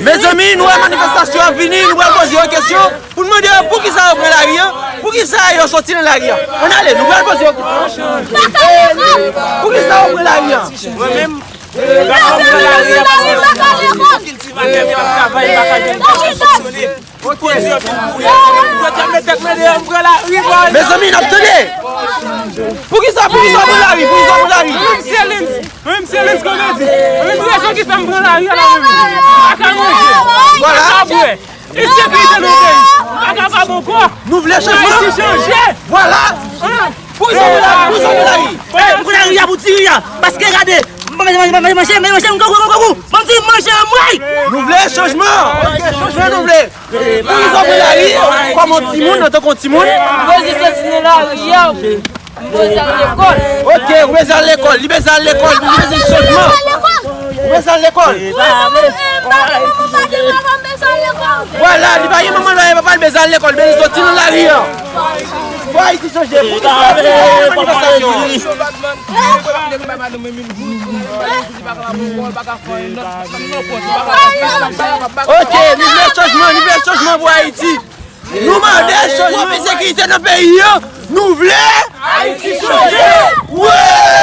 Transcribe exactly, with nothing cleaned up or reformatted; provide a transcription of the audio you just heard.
Mezanmi, nou wè manifestasyon ap vini, nou pral poze yo kesyon pou n mande yo poukisa yo pran lari an, poukisa yo soti nan lari an. Ann ale, nou pral poze yo kesyon. Poukisa yo pran lari an? Mwen menm, kiltivatè, m ap travay, m pa ka jwenn kòb pou fonksyone. Pwodui yo fin pouri. Jodi a, m met tèt mwen deyò, m pran lari, bòy. Mezanmi, n ap tande. Poukisa, poukisa w pran lari? Poukisa w pran lari? Mwen menm se Lens, mwen menm se Lens Komedi. Mwen menm rezon ki fè m pran lari a la mwen menm. Pa ka manje, pa ka bwè. Ensekirite nan peyi. Pa ka pa bon kò. Nou vle chanjman. Ayiti chanje. Vwala. Poukisa w pran lari? Poukisa w pran lari? Ey, m pran lari a pou ti ri a. Paske gade, m pa manje, manje, manje, manje, manje, m gangou, gangou, gangou. Ban m ti manje anmwey. Nou vle chanjman. Chanjman nou vle. Poukisa w pran lari kòm yon timoun, antanke yon timoun? M poze soti nan lari a, m poze al lekòl. Ok, ou bezwen al lekòl, li bezwen al lekòl, li bezwen chanjman. Ou bezwen al lekòl. Wi, manman, eh, papa, manman pa gen papa, m bezwen al lekòl. Vwala, li pa gen manman, li pa gen papa, li bezwen al lekòl, li bezwen soti nan lari a. Fò Ayiti chanje. Poukisa w pran lari nan manifestasyon? Ok, nou vle chanjman, nou vle chanjman pou Ayiti. Nou mande chanjman pou ensekirite nan peyi an. Nou vle Ayiti chanje. Wi!